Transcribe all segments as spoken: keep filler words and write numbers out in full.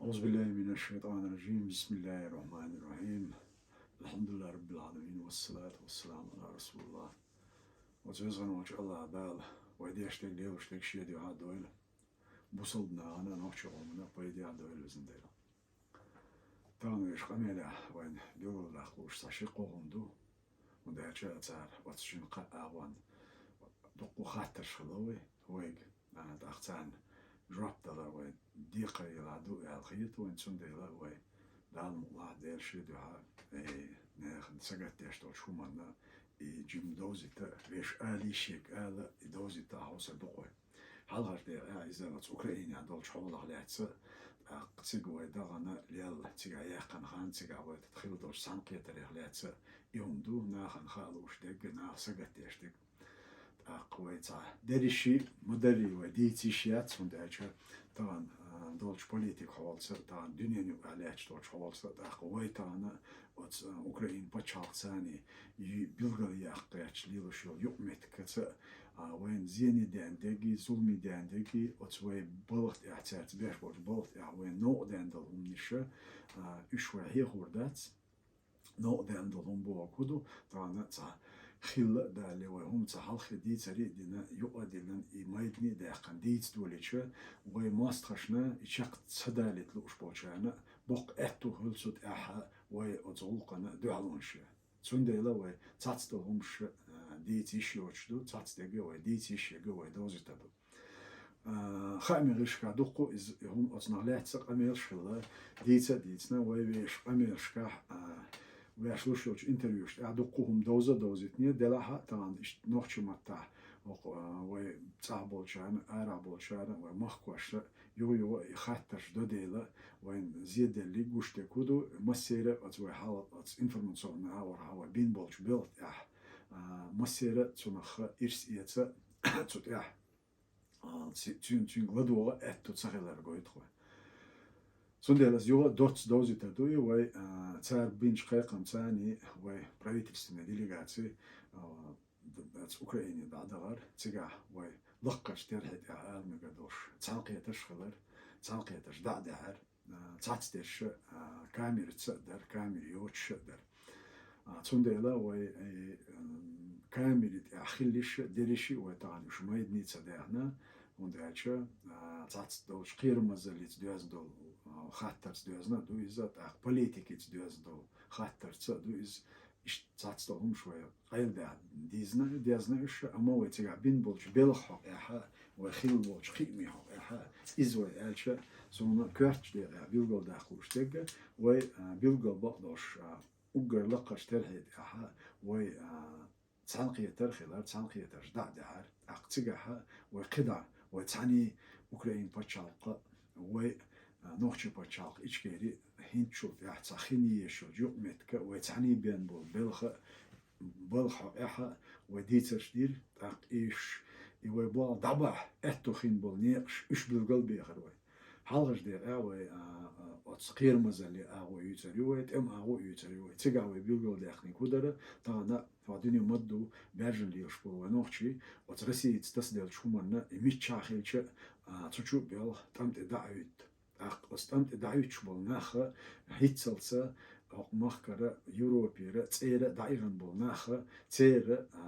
أعوذ بالله من الشيطان الرجيم. بسم الله الرحمن الرحيم. الحمد لله رب العالمين، والصلاة والسلام على رسول الله. Оцу везгӀан волчу АллахӀ Дала вай деш дерг, лелош дерг шен дуьхьа а дойла. Бусалба нахана а, нохчийн къомана а пайде а дойла, везан Дела. Тахана вешан къамелехь вайна билгалдаккха лууш цхьа ши-кхо хӀума ду, хӀунда аьлча цара оцу шина кхаа агӀонна дуккха хаттарш хилла вай, вайга, а, тӀаккха царна жоп дала вай декхарийлахь ду аьлла хета вайна, цундела вай Дала мукъалахь, Делан шен дуьхьа, э, нехан сагатдеш долчу хӀуманна и жима довзийта, вешан ала йиш ерг ала, и довзийта хьовсур ду-кх вай. Хьалхара декъехь иза оцу Украинехь долчу хьолах лаьцна, тӀаккха цига вай дахана лелла, цигахь яьккхина хан, цигахь вай хилла долчу цхьаьнакхетарех лаьцна, и хӀума ду нахана хаа лууш дерг, наха сагатдеш дерг. ТӀаккха вай цхьа дерриш а ма дарра вай дийца йиш яц, хӀунда аьлча тахана, а, долчу политикан хьолаца, тахана дуьненан юкъахь лаьтташ долчу хьолаца, тӀаккха вай тахана оцу, а, Украин пачхьалкхаца и билгалъяккха гӀерташ лелаш йолу юкъаметтигашца, а, вайна зене деана дерг а, зуламе деана дерг а, оцу вай балха тӀехь, цаьрца беш болчу балха тӀехь вайна новкъа деана долу хӀуманаш а, а, уьш вай хьехор дац. Новкъа деана долу хӀума бохург хӀун ду, тахана цхьа хилла а далале, вай хӀума цхьа хьалххе дийцаре а дина, юкъа а диллина, и майдане а даьккхина дийца долийча, вай мостагӀашна и чекх ца далийта лууш болчарна боккха аьтту хуьлу цу тӀехь вай оцу гӀуллакхана дуьхьалонаш ян. Цундела вай цхьацца долу хӀуманаш, а, дийца йиш йоцуш ду, цхьацца дерг а вай дийца йиш ерг а вай довзуьйтур ду. А, хаамийн гӀирсашкахь дуккха а иза, и хӀума оцунах лаьцна къамелаш хилла, дийца а дийцина, вай вешан къамелашкахь, а, ваьш луш йолчу интервьюшна тӀехь дуккха а хӀума довза а довзийтине, делахь а тахана иштта нохчийн маттахь, хӀокху, а, вай цӀахь болчарна, арахь болчарна, вай махкошна юха-юха и хаттарш до дела, вайна зеделларг гуш дерг хӀун ду, массеран а оцу вай хьал, оцу информационни агӀорхьа вай бина болчу белхан тӀехь, а, массеран а цунах ирс эца цу тӀехь. А, ци-, цуьнан, цуьнга ладогӀа аьтту ца хилар гойту вай. Цундела аса юха а доцца довзуьйтур ду и вай, а, цара бинчу кхайкхамца а, вай правительственная делегация, а, д-, д-, Украине дӀадахар, цигахь вай лакхарчу терхье тӀехь ала мегар долуш цхьаьнакхетарш а хилар, цхьаьнакхетарш дӀа а даьхьар. А, цхьацдерш а, камераца а дара, камера йоцуш а дара. А, цундела вай, э, м, камера тӀехь хилларш а, дерриш а вай тахана уьш майдане ца даьхьна, хӀунда аьлча, а, цхьацца долчу кхерамазаллица доьзна долу, а, хаттарца доьзна а ду иза, тӀаккха политикица доьзна долу хаттарца а ду иза. Иштта цхьацца долу хӀуманаш вай къайладаьхьна дийзина, дезна уьш, амма вай цигахь бина болчу белхан хьокъехь а, вай хилла болчу кхиамийн хьокъехь а, иза вай аьлча, суна коьртачу декъехь билгалдаккха лууш дерг а, вай, а, билггал бакъдолуш, а, уггар лакхарчу терхье тӀехь а вай, а, цхьаьнакхетар а хилар, цхьаьнакхетарш дӀа а даьхьар, тӀаккха цигахь а вай кхидӀа, вай цхьаьний Украин пачхьалкх а, вай, а, нохчийн пачхьалкх Ичкери а, хӀинцачул тӀаьхьа цхьа хила езаш йолчу юкъаметтиг а, вай цхьаьний бен болу белхан а, балхан хьокъехь а вай дийцарш дира, тӀаккха и уьш, и вай болх дӀабахьа аьтту хин болу некъаш уьш билгалбехира вай. Хьалхарчу декъехь вай, а, а, оцу кхерамазаллин агӀо юьйцур ю вай, тӀеман агӀо а юьйцур ю вай. Цигахь вай билгалдаьккхинарг хӀун дара, тахана хӀокху дуьне ма-дду баьржина лелаш болу вай нохчий, оцу Россица тасаделлачу хӀуманна и миччахь хилча а, а, цу чу а боьлху тӀам тӀе дӀа а хӀуьтту. ТӀаккха оцу тӀам тӀе дӀахӀуьттуш болу нах а хӀинццалц а хӀокху махкара, Европера, цӀера а дӀаихина болу нах а, церан, а,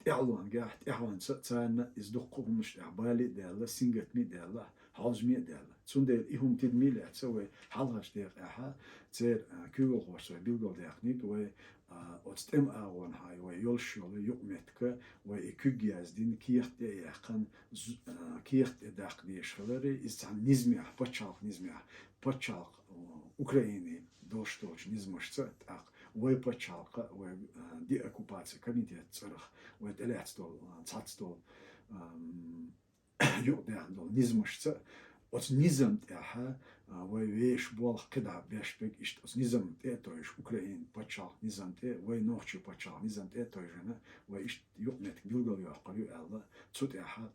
тӀаьхьалонгехь, тӀаьхьонца а царна иза дуккха а хӀуманаш тӀехь бала а даьлла, сингаттаме а даьлла, хьовзаме а даьлла. Цундела и хӀума тидаме а лаьцна вай хьалхарчу декъехь а церан, а, куьйгалхошца вай билгалдаьккхинарг вай, а, оцу тӀеман агӀонехь вай йолуш йолу юкъаметтиг а, вай и куьг яздина, кехат тӀе а яьккхина, з-, а, кехат тӀе даккха дезаш хилар, иза цхьана низамехь, пачхьалкх низамехь, пачхьалкх, а, Украинин долуш долчу низамашца а, тӀаккха вай пачхьалкх а, вай, а, деоккупацин комитетан цӀарах вай тӀелаьцна долу, а, цхьацца долу, ам, юкъадаьхна долу низамашца а, оцу низам тӀехь а, а, вай вешан болх кхидӀа беш берг иштта оцу низам тӀе а тевжаш, Украин пачхьалкх низам тӀе, вай нохчийн пачхьалкх низам тӀе а тевжина, вай иштта юкъаметтиг билгалйоккхур ю аьлла, цу тӀехь а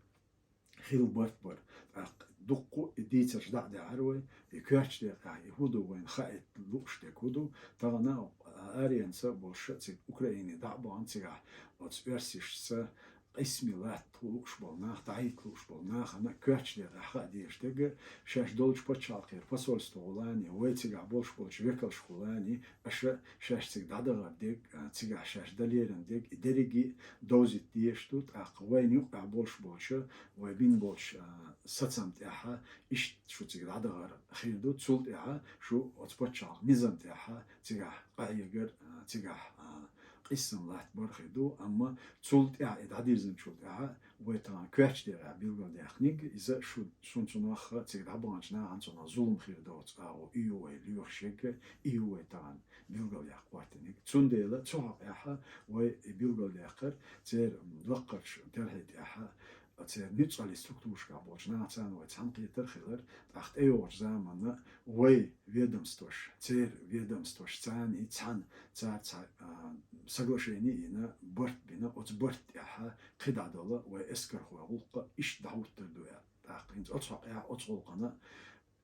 хилла барт бара. ТӀаккха дуккха а и дийцарш дӀа а даьхьар вай, и коьртачу декъехь и хӀун ду вайна хаийта лууш дерг хӀун ду, тахана а аренца болуш а цига Украине дӀа а бахана, цигахь оцу оьрсашца, къийсаме латта лууш болу нах, дӀахӀитта лууш болу нахана коьртачу декъехь хаа дезаш дерг, шаьш долчу пачхьалкхера посольство гӀулани, вай цигахь болуш болчу векалш гӀулани, аша шаьш цига дӀадахар дерг, а, цигахь шаьш дан лерина дерг, и дерриге а довзийта дезаш ду, тӀаккха вайна юкъахь болуш болчу, вай бина болчу, а, сацам тӀехь, иштта шу цига дӀадахар хир ду, цул тӀаьхьа шу оцу пачхьалкх низам тӀехь цигахь къахьегар, а, цигахь, а, къийсам латтабар хир ду, амма цул тӀаьхьа и дӀадирзинчул тӀаьхьа вай тахана коьртачу декъехь билгалдаьккхинарг, иза шу, шуна цунах цига дӀабаханчу нахана цунах зулам хир доцу агӀо, и ю вай лоьхуш ерг, и ю вай тахана билгалъяккха хӀоттийнарг. Цундела цу хьокъехь вай и билгалдаьккхира, церан лаккхарчу терхье тӀехь, церан ницкъаллин структурашкахь болчу нахаца вай цхьаьнакхетар хилар, тӀаккха тӀейогӀучу заманна вай ведомстваш, церан ведомстваш царна цхьаьна, цара цхьа, а, соглашение йина, барт бина, оцу барт тӀехь кхидӀа долу вай эскархойн гӀуллакх иштта дӀахӀуттур ду аьлла. ТӀаккха хӀинца оцу хьокъехь, оцу гӀуллакхана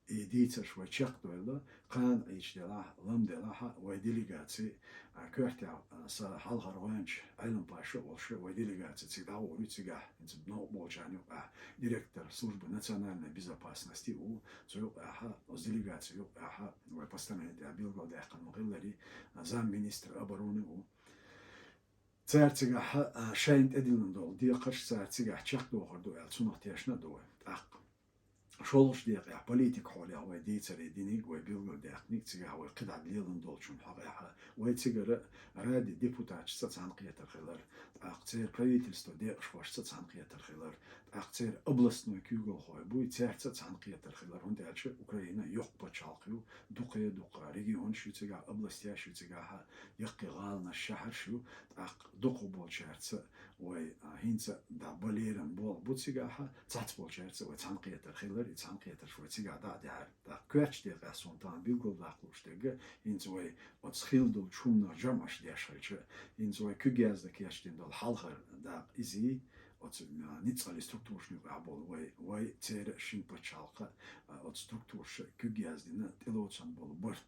и дийцарш вай чекхдойла, кхана Ӏийча делахь, лам делахь, вай делегаци, а, коьртехь, а, сан хьалхара гӀоьнча Ӏелам-Паша а волуш, вай делегаци цига дӀагӀур ю цигахь, хӀинца новкъа болчарна юкъахь директор службы национальной безопасности ву, цу юкъахь, оцу делегаци юкъахь вай постановлени тӀехь билгалдаьккхина ма-хиллара, а, замминистра обороны ву. Цара цигахь, а, шайна тӀедиллина долу декхарш цара цигахь чекхдохур ду аьлла, цунах тешна а ду вай. ТӀаккха шолгӀачу декъехь политика хьолехь вай дийцаре диниг, вай билгалдаьккхиниг, цигахь вай кхидӀа лелан долчун хьокъехь, вай цигара Ради депутаташца цхьаьнакхетар хилар, тӀаккха церан правительство декъашхошца цхьаьнакхетар хилар, тӀаккха церан областной куьйгалхой буй, цаьрца цхьаьнакхетар хилар, хӀунда аьлча Украина йоккха пачхьалкх ю, дукха, дукха регионаш ю цигахь, областеш ю цигахь, яккхий гӀаланаш, шаьхьарш ю, тӀаккха дукхахболчаьрца вай, а, хӀинца дӀа балеран болх бу цигахь, цхьацболчаьрца вай цхьаьнакхетар хилар, и цхьаьнакхетарш вай цигахь дӀа а дехьара. ТӀаккха коьртачу декъехь суна тахана билгалдаккха лууш дерг, хӀинца вай оцу хилла долчу хӀуманах жамӀаш деш хилча, хӀинца вай куьг яздан кечдина долу хьалхара дакъа изий, оцу, а, ницкъаллин структурашна юкъахь болу вай, вай церан шина пачхьалкхан, а, оцу структураша куьг яздина тӀелоцун болу барт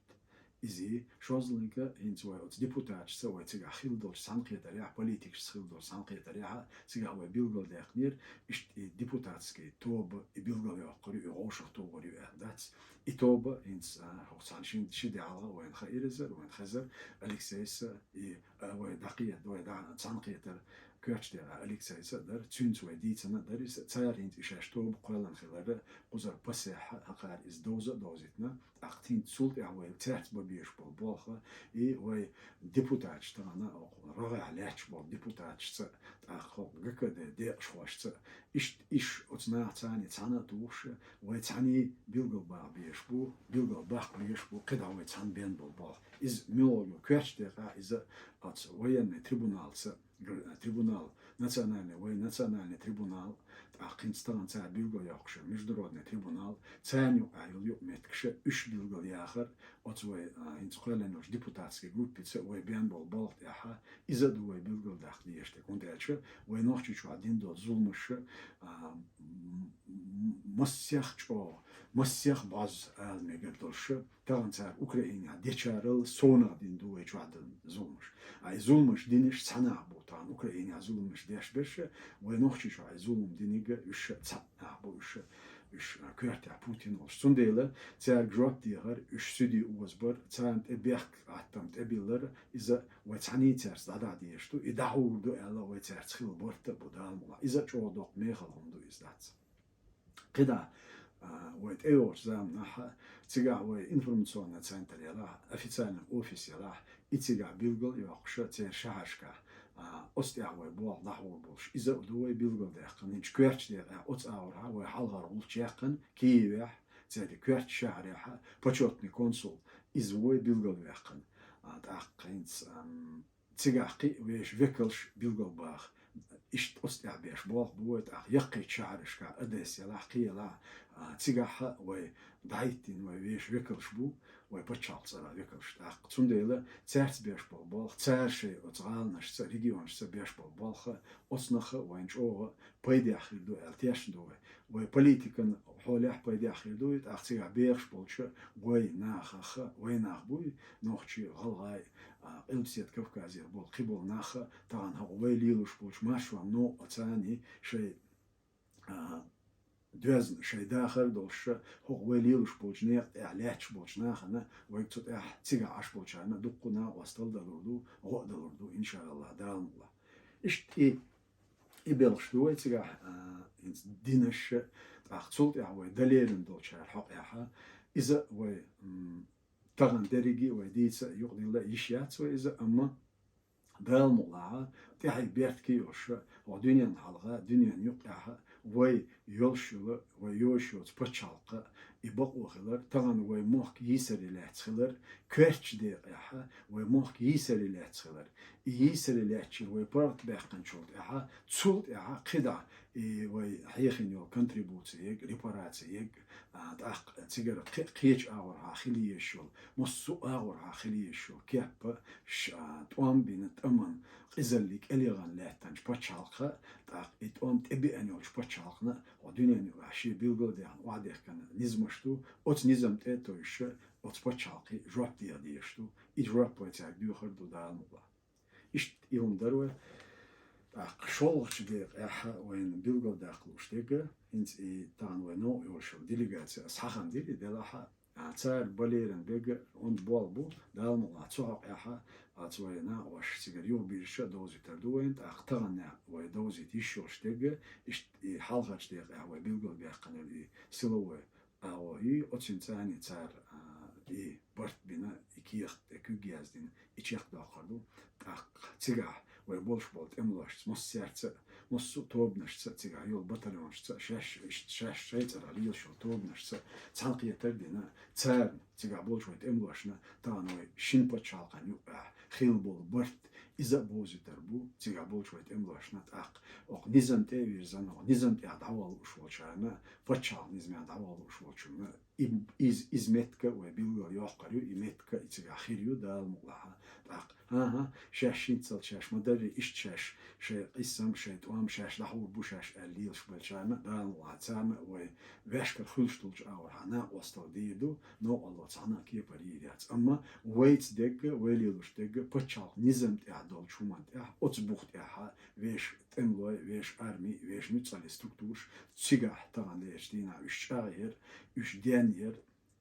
изий, шозлагӀа хӀинца вай оцу депутаташца вай цигахь хилла долчу цхьаьнакхетарехь, политикашца хилла долчу цхьаьнакхетарехь, цигахь вай билгалдаьккхинера, иштта и депутатский тоба и билгалйоккхур ю, и вовшахтохур ю аьлла дац. И тоба хӀинца, а, хӀокху цхьана шин, ши де хьалха вайна хаийра иза, вайна хезара, Алексейс и, а, вай дӀакхета, вай дӀа-, цхьаьнакхетар коьртачу декъехь Алексейс а дара, цуьнца вай дийцина а дара иза, цара хӀинца и шаьш тоба кхоьллина хилар, кхузара пассехь а хӀокхара иза довза а довзийтина, тӀаккха хӀинца цул тӀаьхьа вай цаьрца бан безаш болу болх, и вай депутаташ тахана, хӀокху рогӀехь лаьтташ болу депутаташца, тӀаккха хӀокху ГКД декъашхошца, иштта иш оцу нахаца цхьаьна а тухуш, вай цхьаьний билгалбаха безаш бу, билгалбаккха безаш бу, кхидӀа вай цхьаьна бен болу болх. Иза муьлха ю, коьртачу декъехь иза оцу военный трибуналца, гр-, трибунал, национальный, вай национальный трибунал, тӀаккха хӀинца тахана цара билгалйоккхуш международный трибунал, царна юкъахь йолу юкъаметтигаш уьш билгалъяхар, оцу вай, а, хӀинца кхоьллина йолчу депутатский группица вай бен болу болх тӀехь, иза а ду вай билгалдаккха дезаш дерг. ХӀунда аьлча вай Нохчийчохь дина долу зуламаш, а, м-, м-, массех чӀогӀа, массех бӀозза ала мегар долуш, тахана цара Украинехь дечарал совнах дина ду вай чохь долу зуламаш. А и зуламаш динарш цхьа нах бу, тахана Украинехь зуламаш деш берш, вай Нохчийчохь и зулам динарг уьш цхьа нах бу, уьш, уьш, а, коьртехь Путин волуш. Цундела цаьрга жоп дехар, уьш суьде озабар, царна тӀе бехк, хаттам тӀебиллар, иза вай цхьаьний цаьрца дӀадахьа дезаш ду, и дӀахьур ду аьлла, вай цаьрца хилла барт а бу, Дала мукъалахь. Иза а чӀогӀа доккха мехала хӀума ду, иза дац. КхидӀа, а, вай тӀейогӀучу заманахь, цигахь вай информационный центр елахь, официальный офис елахь, и цигахь билгал а йоккхуш церан шахьаршкахь, а, оцу тӀехь вай болх дӀахьур болуш. Иза а ду вай билгалдаьккхина, хӀинца коьртачу декъехь оцу агӀорхьа вай хьалхара гӀулч яьккхина Киевехь, церан коьртачу шахьарехь почётный консул, иза ву вай билгалваьккхина. А, тӀаккха хӀинца, ам, цигахь кхин а вешан векалш билгалбаха. Иштта оцу тӀехь беш болх бу вай, тӀаккха яккхийчу шахьаршкахь, Одесса елахь, кхин елахь, а, цигахь а вай дӀахӀиттийна вай вешан векалш бу, вай пачхьалкх цӀарах векалш. ТӀаккха цундела цаьрца беш болу болх, цара шайн оцу гӀаланашца, регионашца беш болу болх, оцунах а вайна чӀогӀа пайдехь хир ду аьлла тешна ду вай. Вай политикан хьолехь пайдехь хир ду, тӀаккха цигахь бехаш болчу вай нахах а, вай нах буй, нохчий, гӀалгӀай, а, Къилбаседа Кавказера болу кхиболу нах а тахана хӀокху вай лелош болчу маршонан новкъа царний шайн, а, доьзна шайн дахар а долуш, хӀокху вай лелош болчу некъа тӀехь лаьтташ болчу нахана вайга цу тӀехь цигахь Ӏаш болчарна дуккха а накъосталла далур ду, гӀо а далур ду, иншааллахӀ, Дала мукъ лахь. Иштта и, и белхаш ду вай цигахь, а, хӀинца динаш, тӀаккха цул тӀаьхьа вай дан лерина долчара хьокъехь, иза вай, м, тахана дерриге а вай дийца а, юкъадилла а йиш яц вай иза, амма Дала мукъ лахь, тӀаьхье беркате йолуш, хӀокху дуьненна хьалха, дуьненна юккъехь вай йолуш йолу, вай йоьшуш йоцу пачхьалкх а, и бакъо хилар, тахана вай мохк йийсаре лаьцна хилар, коьртачу декъехь вай мохк йийсаре лаьцна хилар. И йийсаре лаьцначуьра вай паргӀат баьккхинчул тӀаьхьа, цул тӀаьхьа кхидӀа и вай хьехийна йолу контрибуци ерг, репараци ерг, а, тӀаккха цигара кхе-, кхечу агӀорхьа хила езаш йолу, массо а агӀорхьа хила езаш йолу кеп а, ш-, а, тӀом бина, тӀаман къизаллий кӀелхьарна лаьттинчу пачхьалкх а, тӀаккха и тӀом тӀебеана йолчу пачхьалкхна а, хӀокху дуьненна юкъахь шен билгал а даьхна, охьадехкина низамаш ду, оцу низам тӀе а тевжаш, оцу пачхьалкхе жоп деха дезаш ду. И жоп вай цаьрга доьхур ду, Дала мукъ лахь. Иштта и хӀума дара вай. ТӀаккха шолгӀачу декъехь вайна билгалдаккха лууш дерг, хӀинца и тахана вай новкъа йолуш йолу делегаци, аса хьахам дира и делахь а, а, цара бан лерина берг онда болх бу, Дала мукъ лахь, цу хьокъехь, а, цу вай накъош цигара юхабирзича а довзуьйтур ду вайна, тӀаккха тахана вай довзийта йиш йолуш дерг, иштта и хьалхарчу декъехь вай билгалбаьккхина и силовой агӀо ю, оцуьнан цӀарний цара, а, и барт бина, и кехат тӀе куьг яздина, и чекхдоккхур ду. ТӀаккха цигахь вай болуш болу тӀемалошца, массаьрца а, массо а тобанашца а, цигахь йолу батальонашца а, шаьш, шаьш шайн цӀарах лелаш йолу тобанашца а цхьаьнакхетар а дина, царна, цигахь болчу вай тӀемалошна, тахана вай шина пачхьалкхан юкъахь хилла болу барт, иза а бовзуьйтур бу, цигахь болчу вай тӀемалошна, тӀаккха окху низам тӀе а вирзина, окху низам тӀехь дӀавала лууш волчарна, пачхьалкх низамехь дӀавала лууш волчунна, и, из, иза меттиг а вай билгал йоккхур ю, и меттиг а и цигахь хир ю, Дала мукъ лахь. ТӀаккха, хӀан-хӀа, шаьш хӀинццалц шаьш ма-дарра, иштта шаьш шайн къийсам, шайн тӀом шаьш дӀахьур бу шаьш аьлла лелаш болчарна, Дала мукъ лахь, царна а вай ваьшкара хуьлуш долчу агӀорхьа накъосталла дийр ду, новкъарло цхьана а кепара йийр яц. Амма вайца дерг а, вай лелош дерг а пачхьалкх низам тӀехь долчу хӀуманна тӀехь, оцу бух тӀехь вешан тӀемалой, вешан арми, вешан нуьцкъаллин структураш, цигахь тахана лерчу дийнахь уьш чӀагӀъяр, уьш денъяр,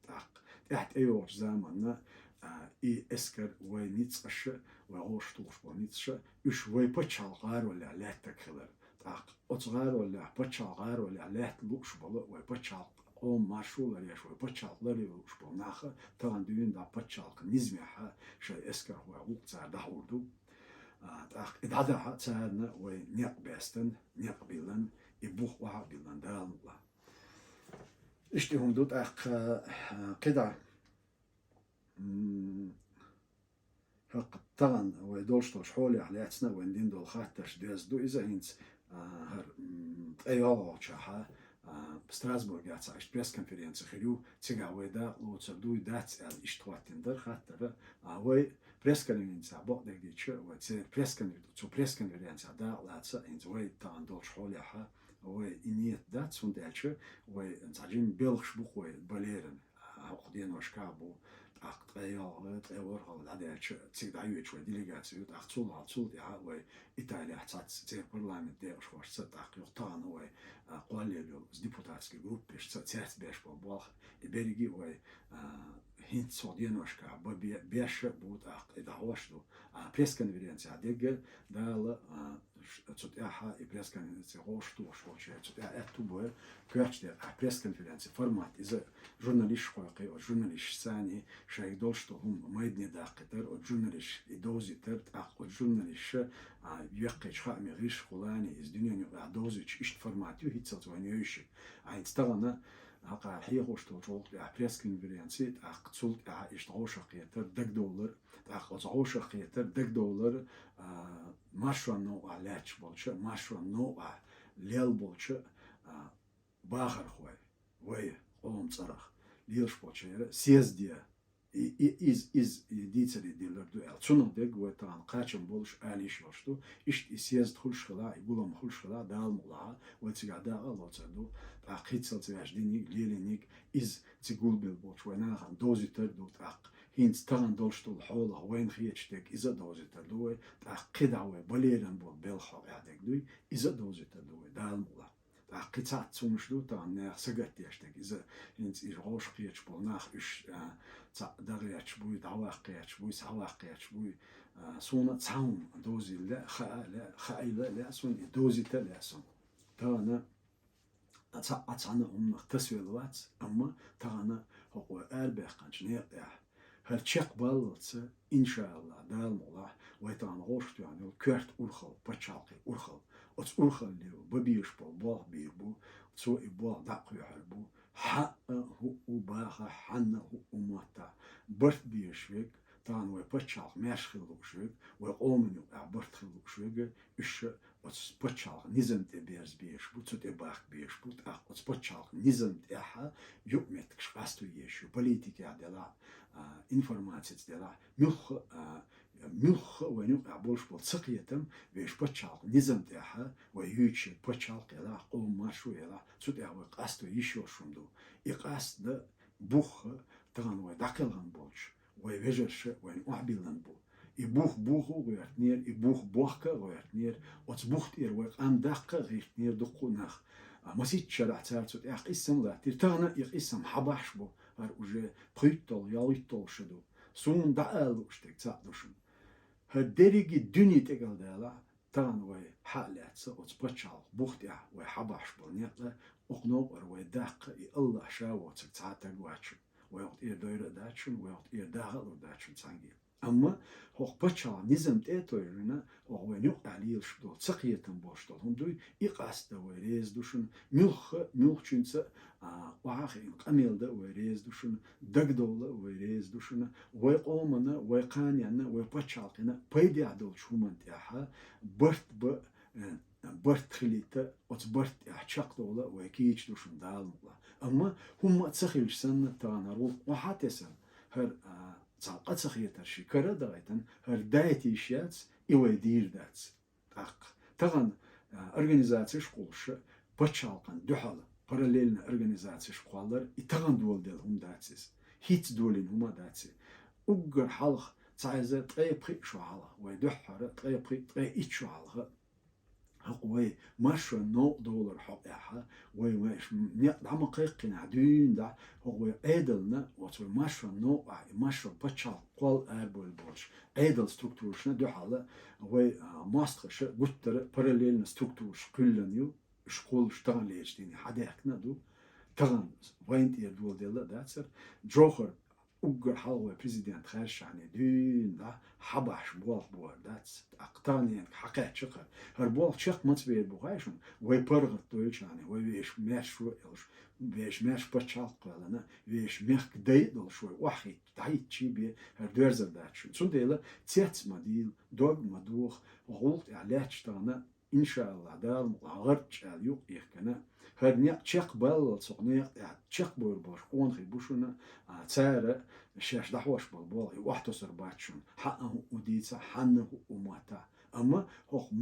тӀаккха тӀаьхьа тӀейогӀучу заманна, а, и эскар, вай ницкъаш а, вай гӀош тухуш болу ницкъаш а, уьш вай пачхьалкхан гӀаролехь лаьттаг хилар. ТӀаккха оцу гӀаролехь, пачхьалкхан гӀаролехь лаьтта лууш болу, вай пачхьалкх къоман маршо ларъеш, вай пачхьалкх ларъян лууш болу нах а тахана дуьйна дӀа пачхьалкхан низамехь шайн эскархой гӀуллакх цара дӀахьур ду. А, тӀаккха и дӀадахьа царна вай некъ баьстина, некъ биллина, и бух охьа а биллина, Дала мукъ лахь. Иштта и хӀума ду тӀаккха, а, кхидӀа. М, хӀокху тахана вай долуш долчу хьолехь лаьцна а вайна дина долу хаттарш доьзна ду иза хӀинца, а, хӀара, м, ткъе йолхалгӀачохь, а, Страсбургехь цхьа иштта пресс-конференци хир ю, цигахь вай дакъа лоцур дуй, дац аьлла иштта хӀоттийна дара хаттар а. А, вай пресс-конференцехь бакъдерг дийцича, вай церан пресс-конфер-, цу пресс-конференцехь дакъа лаца а, хӀинца вай тахана долчу хьолехь, вай и нийят дац, хӀунда аьлча вай цхьа жимма белхаш бу-кх вай бан лерина. ХӀокху деношкахь бу, тӀаккха ткъе йолхалгӀа, ткъе ворхӀалгӀа дӀадаьлча, цига дӀайоьдуш вай делегаци ю, тӀаккха цул хьалха, цул тӀаьхьа вай Италехь цхьацца церан парламент декъашхошца, тӀаккха юха тахана вай, а, кхоллаелла йолу депутатский группашца, цаьрца беш болу болх, и берриге а вай, а, хӀинца цу деношкахь бан бе-, беш а бу, тӀаккха и дӀахьош а ду. А, пресс-конференцехь дерг а Дала, а, ш-, цу тӀаьхьа и пресс-конференци гӀош тухуш волчу, цу тӀаьхьа аьтту бу, коьртачу декъехь пресс-конференци формат иза журналисташ кхойкхий, оцу журналисташца царний шайга долуш долу хӀума майдане даккхийтар, оцу журналисташа и довзийтар, тӀаккха оцу журналисташа, а, йоккхачу хаамийн гӀирсашкахула иза дуьненан юкъахь довзуьйтуш, иштта формат ю хӀинццалц вайна йовзуьйтуш. А хӀинца тахана хьакъехьа хьехош долчу гӀуллакх тӀехь пресс-конференци, тӀаккха цул тӀаьхьа иштта гӀовшахкхетар, дагадовлар, тӀаккха оцу гӀовшахкхетар, дагадовлар, а, маршонан новкъахь лаьтташ болчу, маршонан новкъахь лелла болчу, а, бахархой, вай къоман цӀарах лелаш болчеран съезде, и, и, из, из, и дийцаре диллар ду аьлла. Цунах дерг вай тахана кхачам болуш, ала йиш йолуш ду. Иштта и съезд хуьлуш хилахь, и гулам хуьлуш хилахь, Дала мукъ лахь, вай цигахь дакъа а лоцур ду. ТӀаккха хӀинццалц ваьш диниг, лелийниг, иза цига гулбелла болчу вай нахана довзуьйтур ду тӀаккха. хӀинца тахана долуш долу хьолах вайна хеташ дерг иза а довзуьйтур ду вай, тӀаккха кхидӀа вай балеран болу белхан хьокъехь дерг дуй, иза а довзуьйтур ду вай, Дала мукъалахь. ТӀаккха кхин цхьацца хӀуманаш ду тахана наха сагатдеш дерг, иза хӀинца иза гӀош кхеташ болу нах уьш, а, цхьаъ дӀагӀерташ буй, дӀаваккха гӀерташ буй, схьаваккха гӀерташ буй, а, суна а цхьа хӀума довзийла лаьа, хаа а лаьа, хаийла а лаьа суна, и довзийта а лаьа суна. Тахана цхьа а цхьана а хӀуманах тасавелла вац, амма тахана хӀокху вай арабаьккхинчу некъа тӀехь хӀара чекхбаллалца, иншааллахь, Дала мукъалахь, вай тахана гӀош тоьхна йолу коьрта урхалла, пачхьалкхийн урхалла. Оцу урхалле бан безаш болу болх бийр бу, цо и болх дӀа а кхоьхьур бу. Хьаъа хӀуъу баха, хьанна хӀуъу мотта. Барт безаш верг, тахана вай пачхьалкх маьрша хила лууш верг, вай къоман юкъахь барт хила лууш верг, уьш оцу пачхьалкхан низам тӀе берза безаш бу, цу тӀе бахка безаш бу, тӀаккха оцу пачхьалкхан низам тӀехь юкъаметтигаш къасто езаш ю, политикехь делахь, а, информацица делахь, муьлхха а, муьлхха а вайна юкъахь болуш болу цакхетам вешан пачхьалкхан низам тӀехь вай юьйцуш ерг пачхьалкх елахь, къоман маршо елахь, цу тӀехь вай къасто йиш йолуш хӀума ду. И къаста бух тахана вай дӀакхелхина болчу вай вежарша вайна охьабиллина бу. И бух буху а гӀоьртинера, и бух бохка а гӀоьртинера, оцу бух тӀера вай къам даккха а гӀиртинера дуккха а нах. А, масийтта шарахь цара цу тӀехь къийсам а латтийра. Тахана и къийсам хьабахьаш бу, хӀара уже пхийтталгӀа, ялхитталгӀа ша ду. Суна дӀаала лууш дерг цхьаъ ду шуна. ХӀара дерриге дуьне тӀекӀел далахь, тахана вай хьа а лаьцна оцу пачхьалкх бух тӀехь вай хьабахьаш болу некъ, оцу новкъара вай даккха и АллахӀ ша воцург цхьа а таг вац шуна. Вай хӀокху тӀера дойра а дац шуна, вай хӀокху тӀера даха а лур дац шуна цхьаьнгге. Амма хӀокху пачхьалкхан низам тӀе а тойжина, хӀокху вайна юкъахь лелаш долу, цакхетам болуш долу хӀума дуй, и къаста вай реза ду шуна, муьлхха а, муьлххачуьнца а, а, охьахиъна къамел дан а вай реза ду шуна, дагадовла а вай реза ду шуна, вай къомана, вай кханенна, вай пачхьалкхана пайдехь долчу хӀуманна тӀехь барт бан, э, барт хилийта, оцу барт тӀехь чекхдовла а вай кийча ду шуна, Дала мукъалахь. Амма хӀумма а ца хилча санна, тахана хӀара гӀуллакх охьа а тесна, хӀара, а, цхьа къа ца хетар ши кара а дахийтина, хӀара дайта йиш яц, и вай дийр дац. ТӀаккха тахана, а, организацеш кхуллуш, пачхьалкхана дуьхьал параллельно организацеш кхоллар, и тахана доладелла хӀума дац иза. ХӀинца долийна хӀума а дац и. Уггар хьалха цхьа иза ткъе пхиъ шо хьалха, вай дуьххьара ткъе пхиъ, ткъе итт шо хьалха, хӀокху вай маршонан новкъа долар хьокъехь, вай, вай ш-, некъ дӀа ма кхайкхинехь дуьйна дӀа, хӀокху вай Ӏедална, оцу вай маршонан новкъахь, и маршонан пачхьалкх кхолла арабевлла болчу Ӏедалан структурашна дуьхьал вай, а, мостагӀаша гуттара параллельно структураш кхоьллина ю, уьш кхуллуш таханлерчу дийне хьадаьхкина а ду, тахана вайна тӀера доладелла а дацара. Джохар уггар хьалха вай президент хаьржичхьана дуьйна дӀа хьабахьаш болх бу хӀара дац. ТӀаккха таханенга хьакхаьчча хӀара. ХӀара болх чекх маца бер бу хаьий шуна? Вай паргӀат дойлучхьана, вай вешан маьршо а йолуш, вешан маьрша пачхьалкх а кхоьллина, вешан мехкан дай а долуш вай охьахийтта, дӀахӀиттича бен хӀара доьрзар дац шуна. Цундела цец а ма дийла, дог а ма доха, гӀуллакх тӀехь лаьтташ тахана, иншааллахь, Дала мукъалахь, гӀарчӀ аьлла юкъ а йихкина, хӀара некъ чекхбаллалц, хӀокху некъа тӀехь чекхбовр болуш къонахий бу шуна, а, цара шаьш дӀахьош болу болх и охьатосур бац шуна, хьаъа хӀуъу дийца, хьанна хӀуъу мотта. Амма хӀокху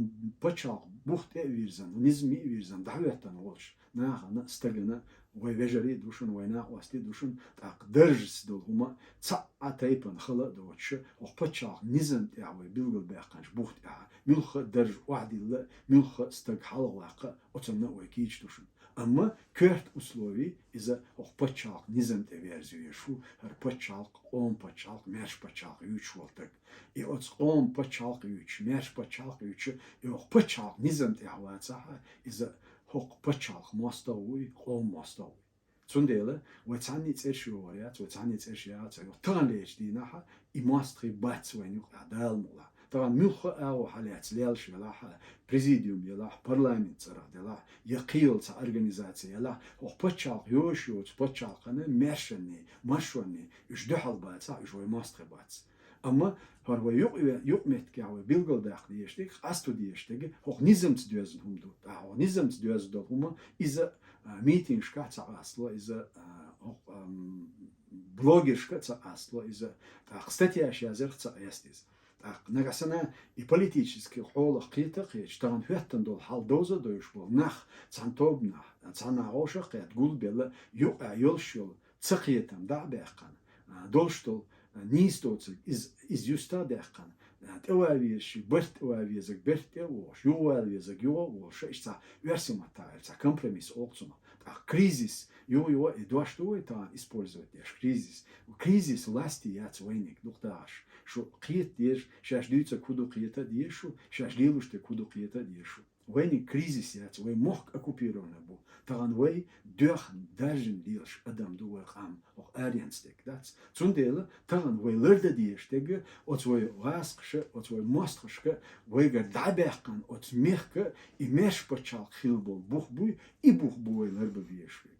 пачхьалкх бух тӀе а вирзина, низаме а вирзина, дӀахӀоьттина волчу нахана, стагана, вай вежарий а ду шуна, вай накъостий а ду шуна, тӀаккха даржаца долу хӀума цхьа а тайпана хала а доцуш, хӀокху пачхьалкхан низам тӀехь вай билгалбаьккхинчу бух тӀехь муьлхха а дарж охьадилла, муьлхха а стаг хьалхаваккха, оцунна а вай кийча ду шуна. Амма коьрта условий иза хӀокху пачхьалкхан низам тӀе верза везаш ву, хӀара пачхьалкх, къоман пачхьалкх, маьрша пачхьалкх юьйцуш волу стаг. И оцу къоман пачхьалкх юьйцуш, маьрша пачхьалкх юьйцуш, и хӀокху пачхьалкхан низам тӀехь вацахь, иза хӀокху пачхьалкхан мостагӀ вуй, къоман мостагӀ вуй. Цундела вай цхьанний цӀераш йогӀур яц, вай цхьанний цӀераш яхьа ца йогӀу. Таханлерчу дийнахь и мостагӀий бац вайна юкъахь, Дала мукъалахь. Тахана муьлхха а агӀо хьалаьцна лелаш велахь, президиум елахь, парламент цӀарах делахь, я кхин йолу цхьа организаци елахь, хӀокху пачхьалкх йоша йоцу пачхьалкхана, маьршанний, маршонний уьш дуьхьал бацахь, уьш вай мостагӀий бац. Амма хӀара вай юкъ-, юкъаметтигехь вай билгалдаккха дезаш дерг, къасто дезаш дерг, хӀокху низамца доьзна хӀума ду. ТӀаккха хӀокху низамца доьзна долу хӀума, иза, а, митингашкахь ца къастало, иза, а, хӀокху, ам, блогершка ца къастало, иза, тӀаккха статьяш язъярх ца къеста иза. ТӀаккха нагахь санна и политически хьолах кхета а кхеташ, тахана хӀоьттина долу хьал довза а довзуш болу нах, цхьана тобанахь, цхьана агӀошах а кхетта, гулбелла, юкъахь йолуш йолу цакхетам дӀа а баьккхина, а, долуш долу, нийса доцург, из, из юста даьккхина, тӀе вала везаш, барт тӀе вала везарг барт тӀе а воагӀаш, юха вала везарг юха а волаш, иштта цхьа оьрсийн маттахь аьлча, цхьа компромисс олу цунах. ТӀаккха кризис, юха-юха и дош ду вай тахана использовать деш, кризис. Кризис власти яц вайниг, дукха дахаш. Шу кхета деза, шаьш дуьйцург хӀун ду кхета а деза шу, шаьш лелош дерг хӀун ду кхета а деза шу. Вайниг кризис яц, вай мохк оккупированный бу. Тахана вай доьхна, даьржина лелаш адам ду вай къам, хӀокху аренца дерг дац. Цундела тахана вай лардан дезаш дерг оцу вай гӀазкхаша, оцу вай мостагӀашка, вайгара дӀабаьккхина оцу мехка и маьрша пачхьалкх хилла болу бух буй, и бух бу вай ларбан везаш верг.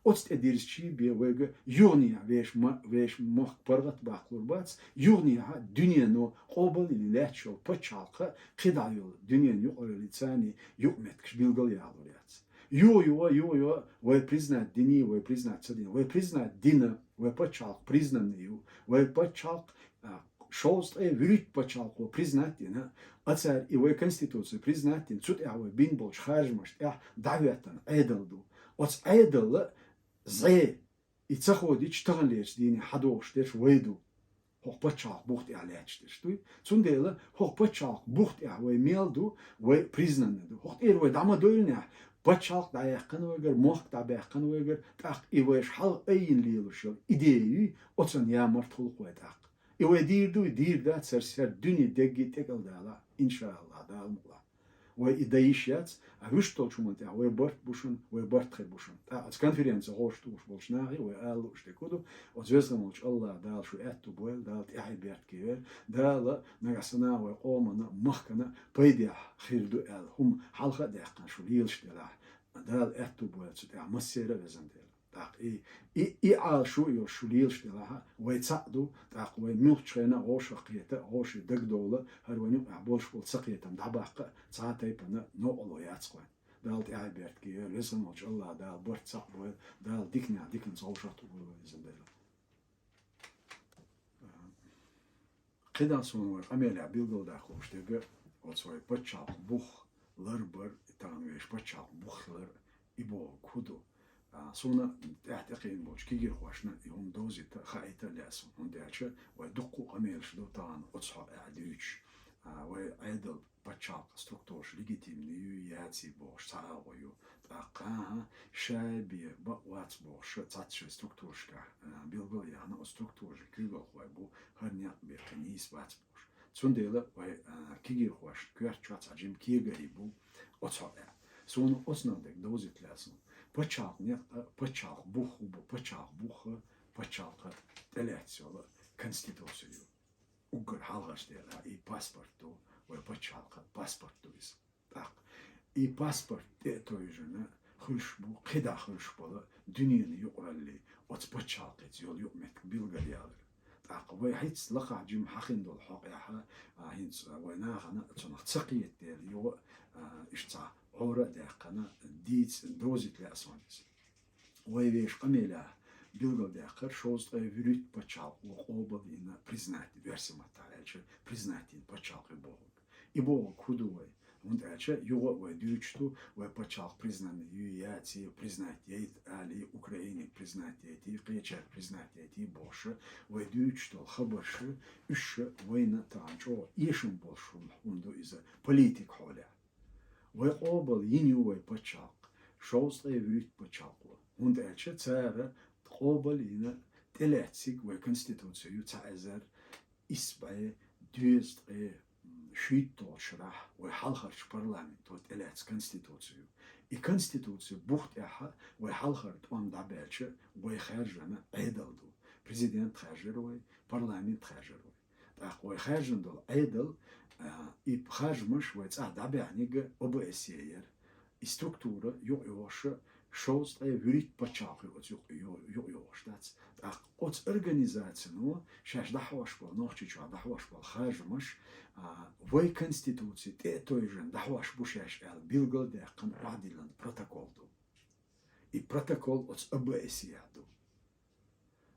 Оцу тӀе дирзичий бен вайга юханехьа вешан ма-, вешан мохк паргӀат баккхалур бац, юханехьа дуьнено къобалйина лаьтташ йолу пачхьалкх, кхидӀа йолу дуьненан юкъараллин царний юкъаметтигаш билгал а ялор яц. Юха-юха, юха-юха вай признать диний, вай признать ца диний, вай признать дина, вай пачхьалкх признанный ю, вай пачхьалкх, а, шовзткъе вуьрхӀитта пачхьалкхо признать дина, а цара и вай конституци признать дина, цу тӀехь вай бина болчу харжамашна тӀехь дӀахӀоьттина Ӏедал ду. Оцу Ӏедалан зӀе и ца ходича, таханлерчу дийне хьадогӀуш дерш вай ду. ХӀокху пачхьалкх бух тӀехь лаьтташ дерш дуй. Цундела хӀокху пачхьалкх бух тӀехь вай мел ду, вай признанный ду. ХӀокху тӀера вай дӀа ма дойлинехь, пачхьалкх дӀаяьккхина вайгара, мохк дӀабаьккхина вайгара, тӀаккха и вайша хьалха айина лелаш йолу идея юй, оцунна ямарта хуьлу-кх вай тӀаккха. И вай дийр дуй, дийр дац, хӀара сер дуьне дегги тӀекӀалдалахь, иншааллахӀ, Дала мукъалахь. Вай и дан йиш яц, а вуьшта долчу хӀуманна тӀехь вай барт бу шуна, вай барт хир бу шуна. ТӀаккха оцу конференци гӀош тухуш болчу нахе вай ала лууш дерг хӀун ду, оцу веза хӀума волчу АллахӀа Дала шу аьтту бойла, Дала тӀаьхье беркате йойла, Дала нагахь санна вай къомана, махкана пайдехь хир ду аьлла хӀума хьалха а даьккхина шу лелаш делахь, Дала аьтту бойла цу тӀехь массеран а везан Дела. ТӀаккха и, и, и Ӏалашо а йолуш шу лелаш делахь, вай цхьаъ ду, тӀаккха вай муьлххачу хенахь а гӀошах кхета, гӀоший дагадовла, хӀара вайн юкъахь болуш болу цакхетам дӀабаккха а цхьа а тайпана новкъарло яц-кх вайн. Дала тӀаьхье беркате йойла, веза хӀума волчу АллахӀа Дала барт цхьаъ бойла, Дала диканехь диканца вовшах а тӀе войла вай везан Дела. КхидӀа суна вай къамелехь билгалдаккха лууш дерг оцу вай пачхьалкх бух ларбар, и тахана вешан пачхьалкх бух лар, и бохург хӀун ду? А, суна тӀаьхьа тӀекхиъна болчу кегийрхошна и хӀума довзийта, хаийта а лаьа суна, хӀунда аьлча вай дуккха а къамелаш ду тахана оцу хьокъехь дуьйцуш. А, вай Ӏедал пачхьалкхан структураш легитимни юй, яций бохуш цхьа агӀо ю. ТӀаккха, хӀа-хӀа, шайбе бакъ вац бохуш, цхьацца шайн структурашкахь, а, билгал а яхна, оцу структурашан куьйгалхой бу, хӀара некъ бен кхин нийса бац бохуш. Цундела вай, а, кегийрхошна коьрта чохь цхьа жима кегарий бу оцу хьокъехь. Суна оцунах дерг довзийта лаьа суна. Пачхьалкх некъ а, пачхьалкх бух а бу, пачхьалкх бух а, пачхьалкхан тӀелаьцна йолу конституци ю. Уггар хьалхарчу дела и паспорт ду, вай пачхьалкхан паспорт ду иза. ТӀаккха и паспорт тӀе а тевжина, хуьлуш бу, кхидӀа хуьлуш болу дуьненан юкъаралли, оцу пачхьалкхица йолу юкъаметтиг билгалъялар. ТӀаккха вай хӀинца лакхахь жима хьахийна долу хьокъехь, а, хӀинца вай нахана цунах ца кхета дела, юха а, а, иштта цхьа гӀора а даьккхина, дийца довзийта лаьа суна иза. Вай вешан къамелехь билгалдаьккхира шовзткъе вуьрхӀитта пачхьалкхо къобалйина, признать, оьрсийн маттахь аьлча, признать йина пачхьалкх ю бохург. И бохург хӀун ду вай? ХӀунда аьлча юха а вай дуьйцуш ду, вай пачхьалкх признанный юй, яций, признать яйта алий, Украиниг признать яйтий, кхечаьрга признать яйтий бохуш, вай дуьйцуш долу хабарш, уьш вайна тахана чӀогӀа эшам болуш хӀума ду иза политикан хьолехь. Вай къобалйина ю вай пачхьалкх, шовзткъе вуьрхӀитта пачхьалкхо, хӀунда аьлча цара къобалйина тӀелаьцнарг вай конституци ю цхьа эзар исс бӀе дезткъе шийтталгӀачу шарахь вай хьалхарчу парламенто тӀелаьцна конституци ю. И конституци бух тӀехь вай хьалхара тӀом дӀабаьлча, вай хаьржина Ӏедал ду. Президент хаьржира вай, парламент хаьржира вай. ТӀаккха вай хаьржина долу Ӏедал, а, и харжамаш вай цӀахь дӀабаьхьнарг ОБСЕ яра. И структура юкъайогӀуш шовзткъе вуьрхӀитта пачхьалкх ю оцу юкъ-, ю-, юкъайогӀуш дац. ТӀаккха оцу организацино шаьш дӀахьош болу, Нохчийчохь дӀахьош болу харжамаш, а, вай конституци тӀе а тевжина дӀахьош бу шаьш аьлла билгалдаьккхина охьадиллина протокол ду. И протокол оцу ОБСЕ ду.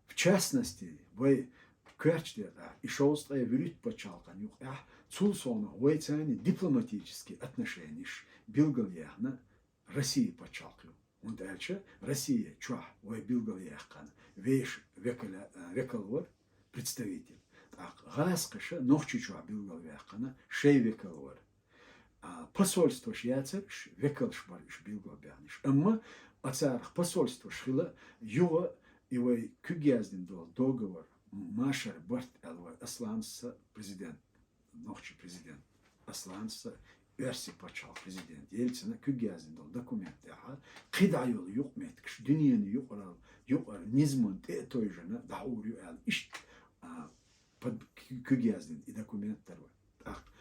В частности, вай коьртачу декъехь, и шовзткъе вуьрхӀитта пачхьалкхан юкъехь, цул совнаха вайца дипломатический отношениш билгалъяьхна Россия пачхьалкх ю. ХӀунда аьлча Россия чохь вай билгалъяьккхина вешан векала-, а, векал вара, представитель. ТӀаккха гӀазкхаша Нохчийчохь билгалваьккхина шайн векал вар. А, посольстваш яцар уьш, векалш бар уьш билгалбаьхнаш. Амма а царах посольстваш хила, юха и вай куьг яздина долу договор, машар барт аьлла вай Асланца президент, нохчий президент. Асланца оьрсийн пачхьалкх президент Ельцина куьг яздина долу документ тӀехь, кхидӀа йолу юкъаметтигаш дуьненан юкъара, юкъара низаман тӀе а тойжина дӀахьур ю аьлла, иштта, а, под-, куьг яздина и документ дара вай. ТӀаккха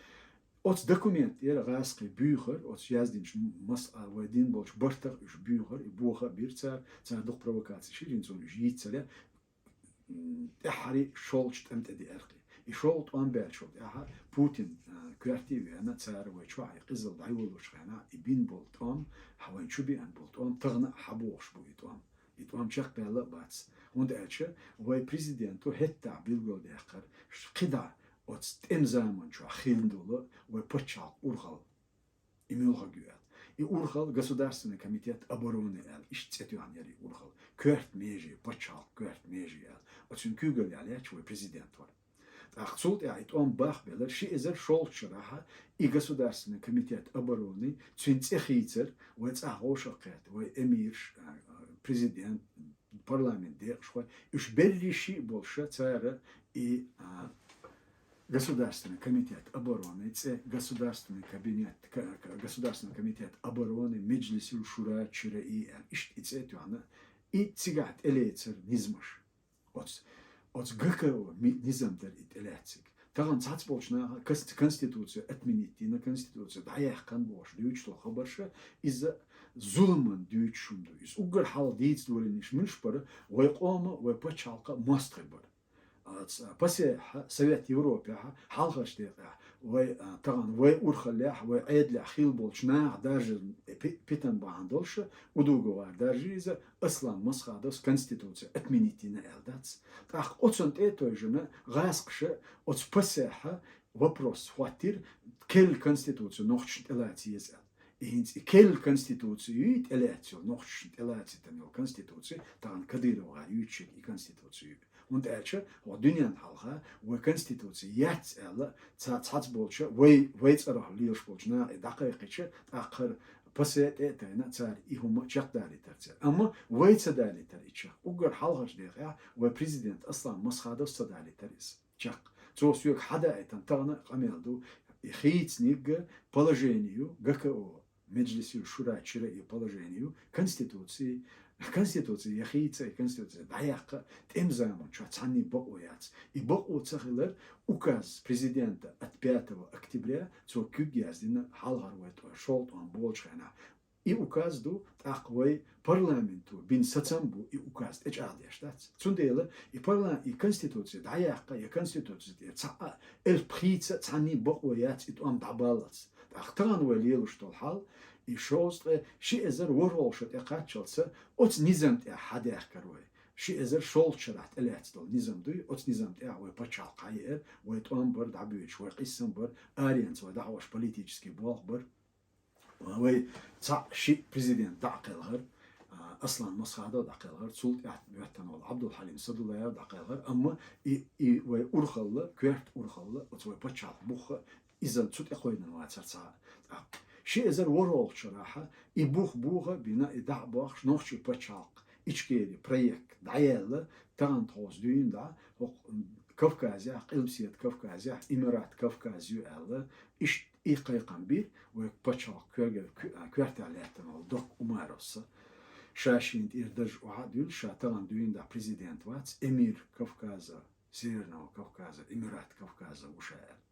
оцу документ тӀера гӀазкхий буьйхар, оцу яздинчу мас-, а, вай дина болчу бартах уьш буьйхар, и боха а бира цара, цара дукха провокацеш йира хӀинца уьш йийцале, м, тӀаьххьара шолгӀачу тӀам тӀе деара кхин. И шолгӀа тӀом баьллачул тӀаьхьа Путин, а, коьрте а веана, цара вай чохь и къизалла дӀайолучу хенахь, и бина болу тӀом, хьан вайн чу беана болу тӀом, тахана а хьан бохуш бу и тӀом. И тӀом чекхбаьлла а бац. ХӀунда аьлча вай президенто хӀетахь билгалдаьккхира, ш-, кхидӀа оцу тӀеман заманчохь хилла долу вай пачхьалкх урхалла. И муьлхарг ю аьлла. И урхалла Государственный комитет обороны аьлла, иштта цӀе тоьхна яра и урхалла. Коьрта меже, пачхьалкх коьрта меже аьлла. Оцуьнан куьйгаллехь лаьтташ вай президент вара. ТӀаккха цул тӀаьхьа и тӀом бахбелира ши эзар шолгӀачу шарахь, и Государственный комитет обороны, цуьнан цӀе хийцар, вай цӀахь вовшах кхетта, вай эмираш, а, а, президент, парламент декъашхой, уьш берриш а болуша цара и, а, Государственный комитет обороны цӀе, Государственный кабинет, ка-, ка-, Государственный комитет обороны Меджлисил шура чира и аьлла, иштта и цӀе тоьхна, и цигахь тӀелецара низамаш. Оцу, оцу ГКО ми-, низам дара и тӀелаьцнарг. Тахана цхьацца болчу наха кас-, конституция отменить дина, конституция дӀаяьккхина бохуш дуьйцуш долу хабарша, иза зуламан дуьйцуш хӀума ду. Иза уггар хьалха дийца долийнарш муьлш бара, вай къоман, вай пачхьалкхан мостагӀий бара. А, ц-, а, пасехьа, Совет Европехьа, хьалхарчу декъехь, вай, а, тахана вай урхаллехь, вай Ӏедалехь хилла болчу наха даржа пи-, питана бахьана долуша, удугагӀар даржийза, Аслан Масхадовс конституция отменить дина аьлла дац. ТӀаккха оцунна тӀе а тойжина, гӀазкхаша оцу пасехьа вопрос хӀоттийра, керла конституция нохчашна тӀелаца еза аьлла. И хӀинца и керла конституция ю, и тӀелаьцна йолу, нохчашна тӀелацийтина йолу конституция, тахана КадыровгӀар юьйцуш и конституция ю. ХӀунда аьлча вай дуьненна хьалха вай конституция яц аьлла, ца-, цхьацца болча, вай, вай цӀарах лелаш болчу наха и дӀакхайкхича, тӀаккха хӀара пасехьа тӀе а тайна, цара и хӀума чекхдалийтара цара. Амма вай ца далийтара и чекх. Уггар хьалхарчу декъехь вай президент Аслан Масхадовс ца далийтара иза чекх. Цо соьга хьадаийтина тахана а къамел ду, и хийцаниг положению, ГКО, Меджлисил шура чира и положению, конституции, конституция я хийца, и конституция дӀаяккха, тӀеман заманчохь цхьанний бакъо яц. И бакъо ца хилар, указ президента от пятого октября, цо куьг яздина хьалхара вай тӀо-, шолгӀа тӀом болчу хенахь. И указ ду, тӀаккха вай парламенто бина сацам бу, и указ тӀечӀагӀдеш дац. Цундела и парла-, и конституция дӀаяккха, я конституция тӀера цхьа а элп хийца цхьанний бакъо яц и тӀом дӀабаллалц. ТӀаккха тахана вай лелаш долу хьал, и шовзткъе ши эзар ворхӀалгӀа шо тӀекхаччалца оцу низам тӀехь хьадаьхкар вай. Ши эзар шолгӀа шарахь тӀелаьцна долу низам дуй, оцу низам тӀехь вай пачхьалкх хьаеара, вай тӀом бар дӀабоьдуш, вай къийсам бар, аренца вай дӀахьош политический болх бар. Вай цхьаъ шиъ президент дӀа а кхелхар, а, Аслан Масхадов дӀакхелхар, цул тӀаьхьа моьттина волу Абдулхьалим Садулаев дӀакхелхар, амма и, и вай урхалла, коьрта урхалла, оцу вай пачхьалкх бухха, иза цу тӀе кхойдина вацара цхьа а. ТӀаккха ши эзар ворхӀалгӀа шарахь и бух буха а бина, и дӀа а бохкуш, нохчийн пачхьалкх Ичкери проект дӀаяьлла, тахана тховса дуьйна дӀа, хӀокху Кавказехь, Къилбаседа Кавказехь, Эмират Кавказ ю аьлла, иштта и кхайкхам бира вай пачхьалкх коьрга-, ко-, коьртехь лаьттина волу Докка Умаровс. Ша шена тӀера дарж охьа а дуьллуш, ша тахана дуьйна дӀа президент вац, эмир Кавказа, Северного Кавказа, Эмират Кавказа ву ша аьлла.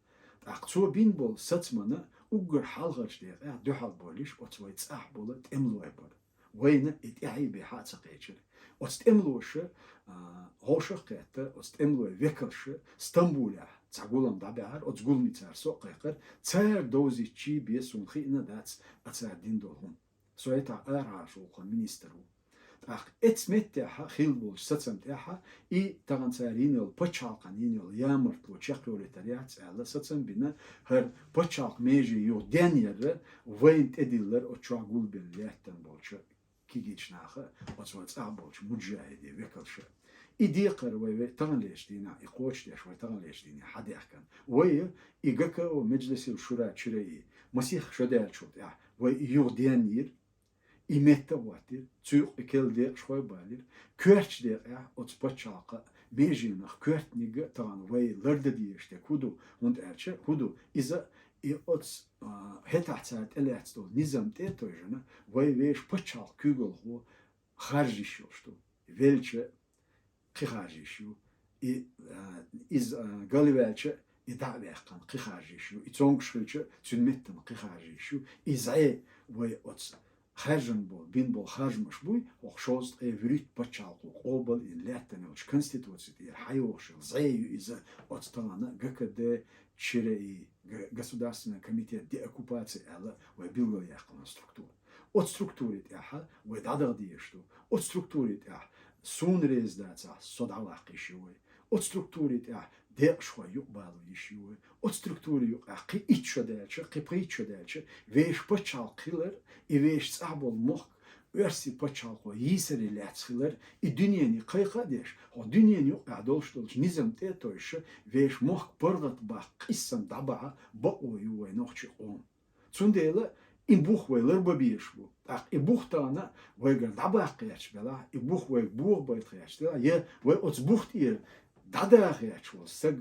ТӀаккха цо бина болу сацамана уггар хьалхарчу декъехь дуьхьал болуш оцу вай цӀахь болу тӀемалой бара. Вайна и тӀаьхье бен хьа а ца кхечира. Оцу тӀемалоша, а, вовшах а кхетта, оцу тӀемалой векалша Стамбулехь цхьа гулам дӀабаьхьара, оцу гуламца цара со а кхайкхара, цара довзийча бен суна хиъна дац, а цара дина долу хӀума. Со хӀетахь арахьарчу гӀуллакхийн министр ву. ТӀаккха эцу меттехьа хилла болчу сацам тӀехьа и тахана цара йина йолу пачхьалкхана йина йолу ямартло чекхйолуьйтур яц аьлла, сацам бина, хӀара пачхьалкх меже юха денъяр, вайна тӀедиллар оцу чохь гулбелла лаьттина болчу кегийча наха, оцу вай цӀахь болчу муджахидийн векалша. И декхар вай, вай таханлерчу дийнахь, и кхочушдеш вай таханлерчу дийнахь хьадаьхкина. Вай и ГКО Меджлисил шура чуьра и масех шо даьллачул тӀаьхьа вай и юха денйира, и метта а хӀоттийра, цу юкъа и керла декъашхой а балийра. Коьртачу декъехь оцу пачхьалкхан меженах коьртаниг а тахана вай лардан дезаш дерг хӀун ду, хӀунда аьлча хӀун ду, иза и оцу, а, хӀетахь цара тӀелаьцна долу низам тӀе а тевжина, вай вешан пачхьалкхан куьйгалхо харжа йиш йолуш ду. Велча, кхин харжа йиш ю. И, а, иза, а, галваьлча, и дӀа а ваьккхина, кхин харжа йиш ю. И цомгуш хилча, цуьнан меттана кхин харжа йиш ю. И зӀе вай оцу хаьржина болу, бина болу харжамаш буй, хӀокху шовзткъе вуьрхӀитта пачхьалкхо къобал йина лаьттина йолчу Конституци тӀера хьайогӀуш йолу зӀе ю иза, оцу тахана ГКД чуьра и г-, Государственный комитет деоккупации аьлла вай билгалъяьккхина структура. Оцу структури тӀехь вай дӀадаха дезаш ду. Оцу структури тӀехь суна реза дацахь, со дӀаваккха йиш ю вай. Оцу структури тӀехь декъашхой юкъабало йиш ю вай. Оцу структури юкъахь кхин итт шо даьлча, кхин пхийтта шо даьлча, вешан пачхьалкх хилар, и вешан цӀахь болу мохк оьрсийн пачхьалкхо йийсаре лаьцна хилар, и дуьнене кхайкха а деш, хӀокху дуьненан юкъахь долуш долчу низам тӀе а тевжаш, вешан мохк паргӀатбаккха къийсам дӀабахьа бакъо ю вай нохчийн къоман. Цундела и бух вай ларбан безаш бу. ТӀаккха и бух тахана вайгара дӀабаккха гӀерташ белахь, и бух вайга бохабайта гӀерташ делахь, я вай оцу бух тӀера дӀадаха гӀерташ волу стаг,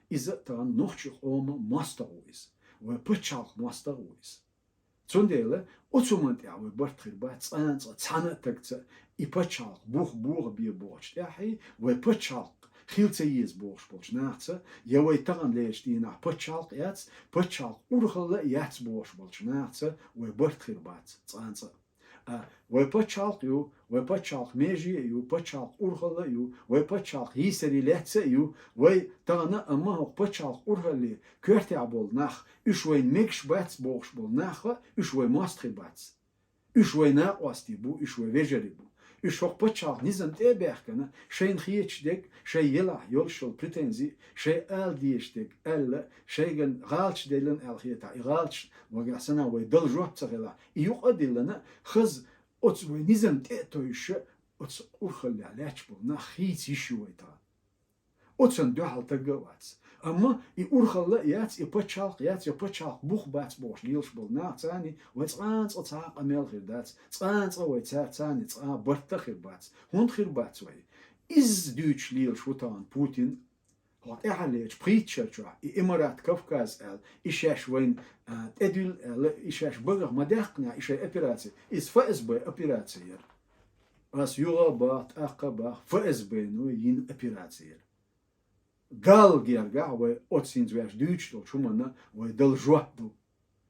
иза тахана нохчийн къоман мостагӀа ву иза. Вай пачхьалкхан мостагӀа ву иза. Цундела оцу хӀуманна тӀехь вай барт хир бац, цкъа а цкъа цхьана а тагца и пачхьалкх бух бохабе бохучу тӀехь, вай пачхьалкх хила ца еза бохуш болчу нахаца, я вай таханлерчу дийнахь пачхьалкх яц, пачхьалкх урхалла а яц бохуш болчу нахаца вай барт хир бац цкъа а цкъа. А, вай пачхьалкх ю, вай пачхьалкх меже а ю, пачхьалкх урхалла а ю, вай пачхьалкх йийсаре лаьцна а ю, вай тахана, амма хӀокху пачхьалкх урхалле коьртехь болу нах, уьш вайна мегаш бац бохуш болу нах а, уьш вай мостагӀий бац. Уьш вай накъостий бу, уьш вай вежарий бу. Уьш хӀокху пачхьалкх низам тӀе а баьхкина, шайна хеташ дерг, шайн елахь йолуш йолу претензи, шайн ала дезаш дерг аьлла, шайган гӀалаташ деллина аьлла хетахь, и гӀалаташ вагахь санна вай дала жоп ца хилахь, и юкъа а диллина, хаза оцу вай низам тӀе а тойша, оцу урхаллехь лаьтташ болу нах хийца йиш ю вай тахана. Оцунна дуьхьал таг а вац. Амма и урхалла а яц, и пачхьалкх яц, я пачхьалкх бух бац бохуш лелаш болу нах царни вай цкъа а цкъа цхьа а къамел хир дац, цкъа а цкъа вай цаьрца царни цкъа а барт а хир бац. ХӀунда хир бац вай? Изза дуьйцуш лелаш ву тахана Путин. ХӀокху тӀаьххьарлерчу пхийтта шарчохь и Имарат Кавказ аьлла, и шаьш вайна, а, тӀедуьллу аьлла, и шаьш багах ма даьккхинехь, и шайн операци. Иза ФСБ операци яра. Ас юха а боху, тӀаккха а боху, ФСБ-но йина операци яра. Далла гергахь вай оцу хӀинца ваьш дуьйцуш долчу хӀуманна вай дала жоп ду.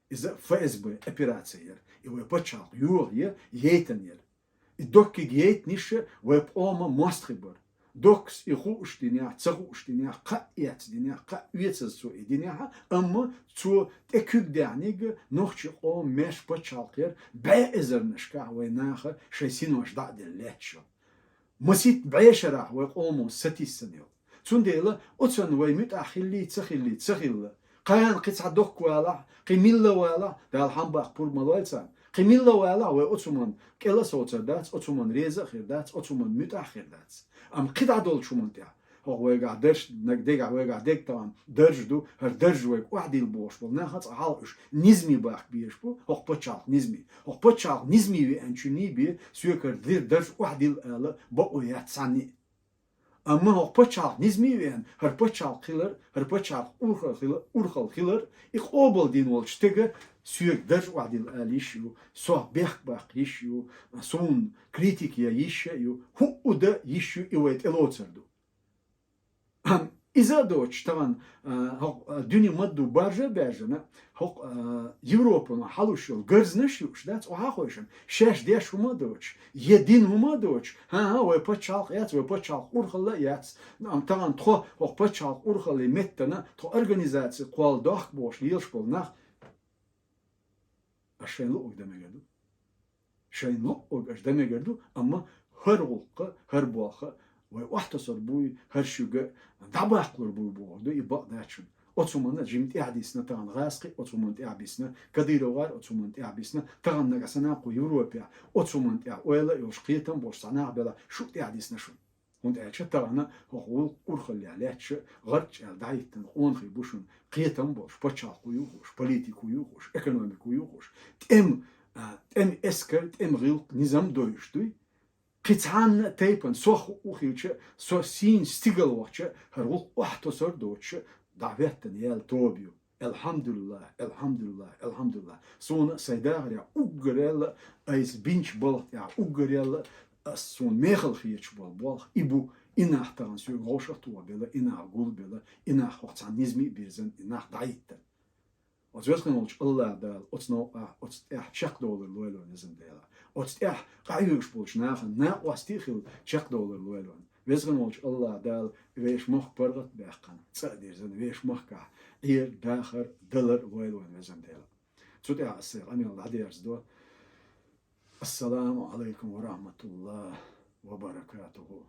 Иза ФСБ операци яра. И вай пачхьалкх йоха я, яйтина яра. И доккхиг яйтинарш вай къоман мостагӀий бара. Доккхас и хууш динехь, ца хууш динехь, кхаъ эцна динехь, кхаъ оьцаза цо и динехь, амма цо тӀе куьг даьхьниг нохчийн къоман маьрша пачхьалкх яра, бӀе эзарнашкахь вай наха шайн синош дӀа а делла лаьтташ йолу. Масийтта бӀешарахь вай къомо сатийсина йолу. Цундела оцунна вай муьтӀахь хиллий, ца хиллий, ца хилла. Кхана кхин цхьа доккха валахь, кхин милла валахь, Дала хьан баккха пур ма лой царна. Кхин милла валахь, вай оцу хӀуманна кӀел а совцар дац, оцу хӀуманна реза а хир дац, оцу хӀуманна муьтӀахь а хир дац. Амма кхидӀа долчу хӀуманна тӀехь, хӀокху вайгахь дарж, наг дегахь вайгахь дег тахана дарж ду, хӀара дарж вайга охьадилла бохуш болу нах а цкъа хьалха уьш низамий баккха безаш бу, хӀокху пачхьалкх низамий. ХӀокху пачхьалкх низамий веанчунний бен, соьгара дира дарж охьадилла ала бакъо яц цхьанний. Амма хӀокху пачхьалкх низамий веана, хӀара пачхьалкх хилар, хӀара пачхьалкх урхал хила-, урхалла хилар, и къобал дина волчу стеган соьга дарж охьадилла ала йиш ю, сох бехк баккха йиш ю, суна критика ян йиш а ю, хӀуъу дан йиш ю, и вай тӀелоцур ду. Иза а доцуш, тахана, а, хӀокху, а, дуьне ма-дду баржа а баьржина, хӀокху, а, Европано хьалуш йолу гарзнаш а юуш дац, охьа а хойшина, шаьш деш хӀума а доцуш, я дина хӀума а доцуш, хӀан-хӀа, вай пачхьалкх яц, вай пачхьалкх урхалла а яц, амма тахана тхо хӀокху пачхьалкх урхаллин меттана тхо организаци кхолла дохку бохуш лелаш болу нах, аш шайна луъург дан мегар ду. Шайна луъург аша дан мегар ду, амма хӀара гӀуллакх, хӀара болх вай охьатасор буй, хӀара шуьга дӀабаккхалур буй бохург ду и бакъдачун. Оцу хӀуманна жима тӀаьхьа дисна тахана гӀазкхи, оцу хӀуманна тӀаьхьа бисна кадыровгар, оцу хӀуманна тӀаьхьа бисна тахана нагахь санна кху Европехь, оцу хӀуманна тӀаьхьа ойла а йолуш, кхетам болуш цхьа нах белахь, шу тӀаьхьа дисна шуна. ХӀунда аьлча тахана хӀокху гӀуллакх урхаллехь лаьтташ гӀарчӀ аьлла дӀахӀиттина къонахий бу шуна, кхетам болуш, пачхьалкхо ю хууш, политико ю хууш, экономико ю хууш, тӀем, а, тӀем эскар, тӀем гӀиллакх, низам дойуш дуй. Кхин цхьанна а тайпана, со хууш хилча, со сийна стигала вахча, хӀара гӀуллакх охьатосур доцуш, дӀахӀоьттина яьлла тоба ю. Элхьамдулиллах, элхьамдулиллах, элхьамдулиллах. Суна сайн дахарехь уггаре а, айса бинчу балха тӀехь уггаре а, ас суна мехала хеташ болу болх и бу, и нах тахана соьга вовшах а тоха белла, и нах гулбелла, и нах хӀокху цхьана низаме а бирзина, и нах дӀахӀиттина. Оцу везачу волчу АллахӀ Дала оцу новкъахь, оцу тӀехь чекхдовлар лойла вайн, везан Дела. Оцу тӀехь къахьоьгуш болчу нахана накъостий а хилла чекхдовлар лойла вайн. Везачу волчу АллахӀ Дала вешан махка паргӀат а баьккхина, цӀа а дирзина, вешан махкахь Ӏер, дахар, далар лойла вайн, везан Дела. Цу тӀехь ас сайн къамел дӀадерзадо. Ассаламу Ӏалайкум ва рахьматуллахӀи ва баракатухӀу.